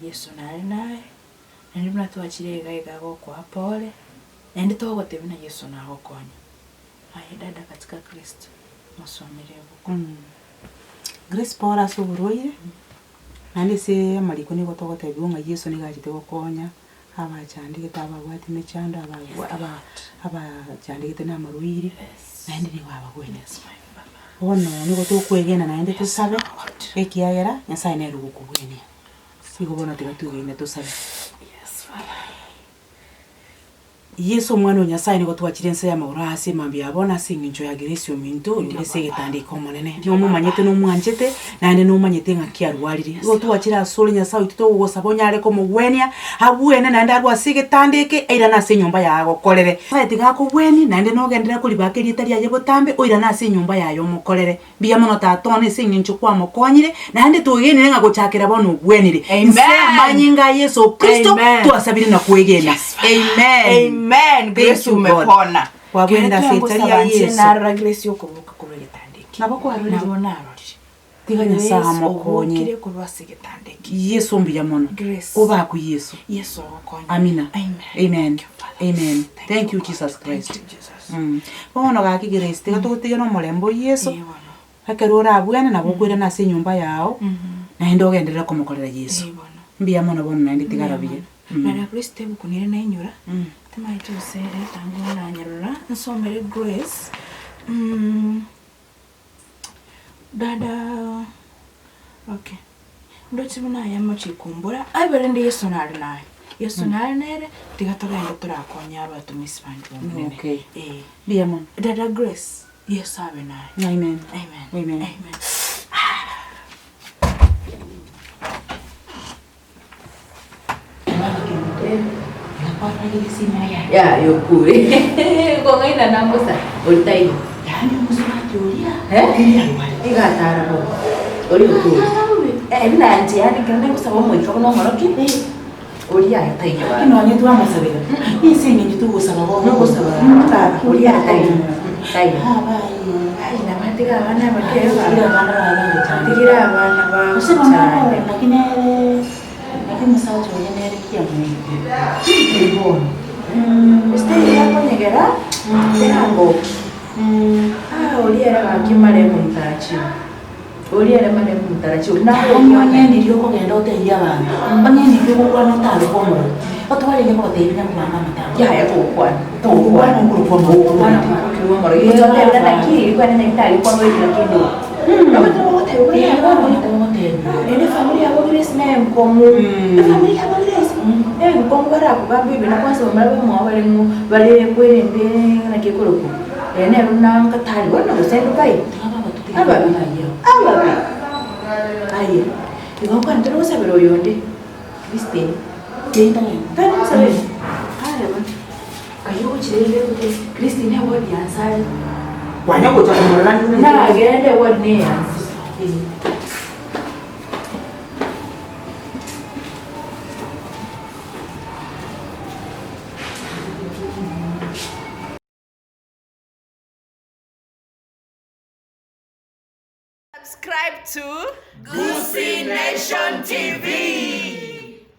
Yeso nare naye, naende buna twachire iga iga agokoa pole, naende togotebia buna Yeso nagokonye. Aye dada katika Kristo, mosomere ebuku. Grace pole ase oborwaire, naende ase amariko nigo togotebiwa ng'a Yeso nigo achete gokonya abachandegete, ababwate emechando, aba abachandegete na amarwaire, naende nigo abagwenerete. Bono nigo tokwegena naende tosabe, ekiagera Nyasaye nere ogokobwenia. Igo bono tiga twegene tosabe. Yeso Omwana o Nyasae nigo twachire ense y'amagoro aa ase mambia ya bono ase engencho ya Grace ominto oyore ase egetanda eke Omonene. Nomomanyete nomwanchete, naende nomanyete ng'aki arwarire. Igo twachire asore Nyasae oito togogosaba onyare komogwenia, abwene naende arwe ase egetanda eke, airane ase enyomba yaye agokorere. Nyasae tiga akogwenie, naende nogenderere koribaka erieta riaye botambe, oirane ase enyomba yaye omokorere. Mbuya mono Tata one ase eng'encho kwamokonyire, naende twegenire ng'a gochakera bono ogwenire. Inse amanyinga a Yeso Kristo Amen. twasabire na kwegena. Amen. Amen. Thank Grace you, God. umepona. Kwabwenda ase etari ya Yeso. Narora Grace okoboka korwa egetanda eke. Nabo kwarorire? Nabo narorire. Tiga Nyasaye Grace amokonye. obokire korwa ase egetanda eke. Yeso mbuya mono. Grace. Obakwe Yeso. Yeso ogokonye. Amina. Amen. Amen. Thank you, Father. Amen. Thank you, God. Jesus Christ. Thank you, Jesus. Mm. Bono gaki Grace, tiga togotige na omorembe o Yeso. Ee bono. Ekero orabwene nabo okoirana ase enyomba yao, naende ogenderere komokorera Yeso. Ee bono. Mbuya mono bono naende tigara buya. Nara Grace tebuku nere nainyora, timaeti gose etango nanyerora, nsomere Grace, dada okay, ndoche buna aye amachiko mbora, aye rende Yeso nare naye, Yeso nare nere, tiga togende torakonye abatumisi bande b'Omonene. Okay. Eh. Mbuya mono. Dada Grace, Yeso abe naye. Amen. Amen. Amen. Amen. Ya yokure kong'aina namosa ori taiyo iga atara bobe ori okure eh buna inche yaani ekero nagosaba omoika buna omorokia oria aye taiyo Lakini nonye twamosabeire, ase eng'encho togosaba bono. Nogosaba oria taiyo taiyo Ai nabatiga abana abake Tigira aba abana baye bagochanda. tigira abana Gose bono bagochande. naki nere naki omosacha oye nere ki amoete. Tiri bono. Esitari yakonyegera erangoki. Ah oria ere gaki marehemu mtarajiwa. Oria ere marehemu mtarajiwa. Onye onyendirie okogenda otebie abanto, onyendirie ogokwana otarokwa omorero, otwarenge kogotebia nyakobanga amatanga. Yaya togokwana. Togokwana okorokwa omorero. Togokwana okorokwa omorero. Gototebia naki rikwana nyagetari kwaboire naki ndo. Naende efamiri yabo Grace na enkong'u, efamiri yabo Grace enkong'u barakogambe ebi na kwanza bamura bamwabo bare ng'o bare kwerende naki ekorokwa ere nere buna nkatari bono gose Dubai, ababe ababe aye igo nkwane tore gosabera oyonde Christine, tari gosabera are bono. Ayio ogochirende gose Christine eward ya nse are. Kwanya gocha komorora nigo Nagende eward ne ya nse. Subscribe to Gusii Nation TV.